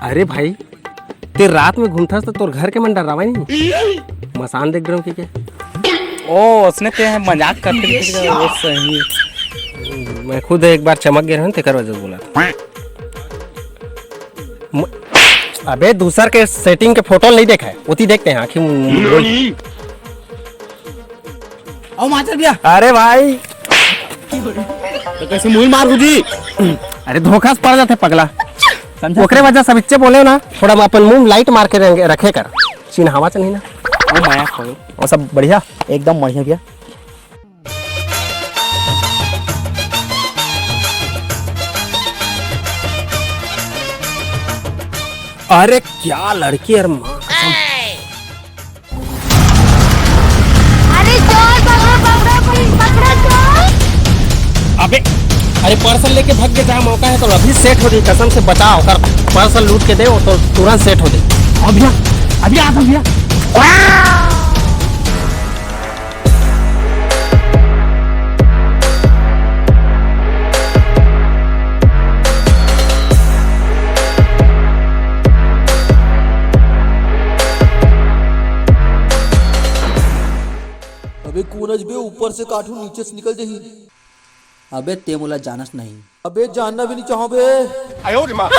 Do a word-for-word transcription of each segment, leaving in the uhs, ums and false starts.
अरे भाई, ते रात में घूमथस त तोर घर के मन डरावय नहीं? मसान देख डरव के, के? ओ, उसने ते हैं मजाक करते, वो सही। मैं खुद एक बार चमक गए रहन, तेकर वजह से बोला था। म-, अबे, दूसर के सेटिंग के फोटो नहीं देखा है, ओती देखते हैं, आखिर म-, आओ माचर भैया। अरे भाई। तो कैसे मुंह मार हुदी? अरे धोखा से पड़ जाते पगला। समझा? ओकरे वजह से बिच्चे बोले ना, थोड़ा अपन मुंह लाइट मार के रंगे-, रखे कर। चिन्हावा च नहीं ना। ओ माया खोलो। और सब बढ़िया? एकदम बढ़िया भैया। अरे क्या लड़की यार, माँ कसम। अरे चोर पकड़ो, पकड़ो, पुलिस पकड़ो चोर। अबे, अरे पर्स ल लेके भग के जा, मौका है तो अभी सेट हो जाई, कसम से बचा ओकर पर्स ल लूट के दे, वो तो तुरंत सेट हो जाई। अभी आ, अभी आ, अभी आ। अबे कोन अजबे ऊपर से काटहूं नीचे से निकल जाही। अबे ते मोला जानस नहीं। अबे जानना भी नहीं चाहो बे। आयो रे माँ।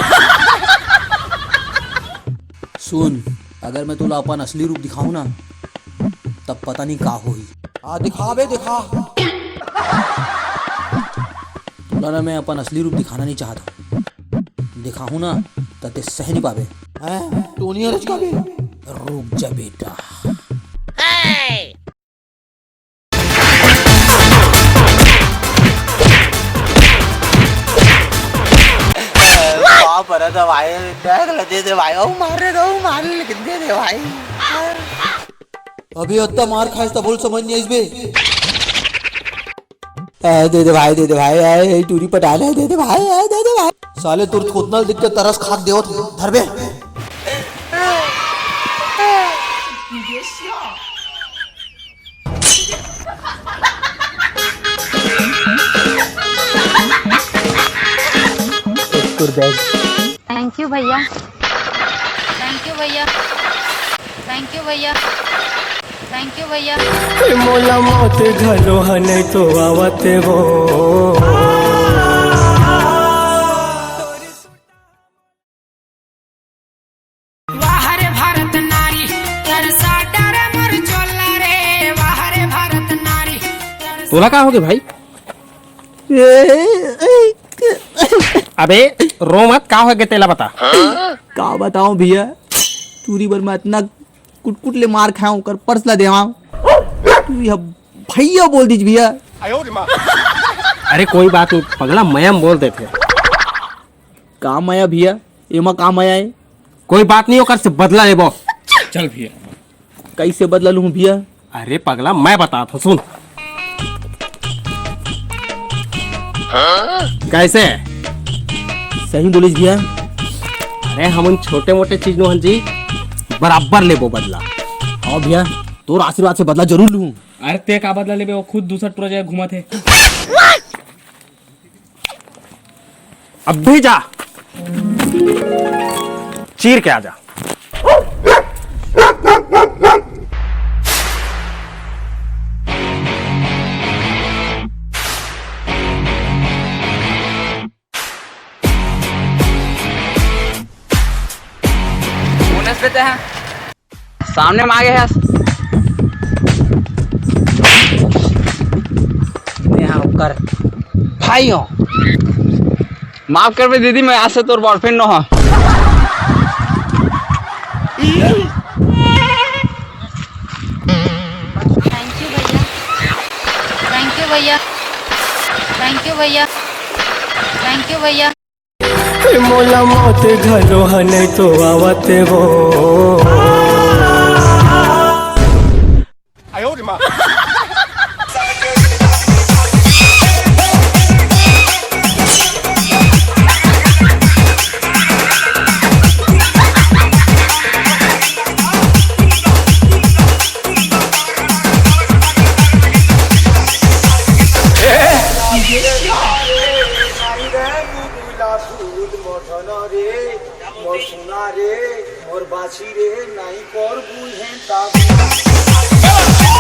सुन, अगर मैं तोला अपन असली रूप दिखाऊं ना, तब पता नहीं का होही। हाँ दिखा बे दिखा। तोला ना मैं अपन असली रूप दिखाना नहीं चाहता। दिखाहूं ना त ते सह नहीं पाबे। हैं? टोनिया रच का बे। रुक जा बेटा। बाप रे, तो भाई, देख ले, दे दे भाई, ओ मार रे, ओ मार ले, लेकिन दे दे भाई। अभी इतना मार खाइस त बोल समझ नहीं आइस बे। ए, दे दे भाई, दे दे भाई, ए, ए, टूरी पटा ले, दे दे भाई, ए, दे दे भाई। साले तुर थोतना दिख के तरस खाक देवत हो, धर बे। तुर बैग। Thank you भैया। Thank you भैया। Thank you भैया। Thank you भैया। ए मोला मौत घलो ह नहीं तो आवत वो। वाह रे भारत नारी, तरसा डर मोर चोला रे। वाह रे भारत नारी, तरसा तोला का होगे भाई? अबे रो मत, का होगे तेला बता। का बताऊं भैया, टूरी बर मैं इतना कुटकुट ले मार खाऊं, ओकर पर्स ला देवाऊं, टूरी ह भैया बोल दीज भैया। अरे कोई बात नहीं पगला, मया म बोल देथे। का मया भैया, एमा का मया है? कोई बात नहीं, ओकर से बदला लेबो। चल भैया। कैसे बदला लूं भैया? अरे पगला, मैं बतात हूं, सुन। कैसे? सही बोलिस भैया। अरे हम उन छोटे मोटे चीज नोहन जी, बराबर लेबो बदला। हाँ भैया, तोर आशीर्वाद से बदला जरूर लूं। अरे ते का बदला लेबे, वो खुद दूसर टूरा जगह घूमत हे। अभी जा, चीर के आ जा। बोनस देते हैं। सामने में आ गए हैं। मैं हाँ ओकर भाई हूँ। माफ करबे दीदी, मैं आज से तोर बॉयफ्रेंड न हो। Thank you भैया। Thank you भैया। Thank you भैया। Thank you भैया। ए मोला मौत घलो ह नहीं तो आवत वो। मोर सोना रे, मोर बाछी रे, नहीं करबू हे दाबी।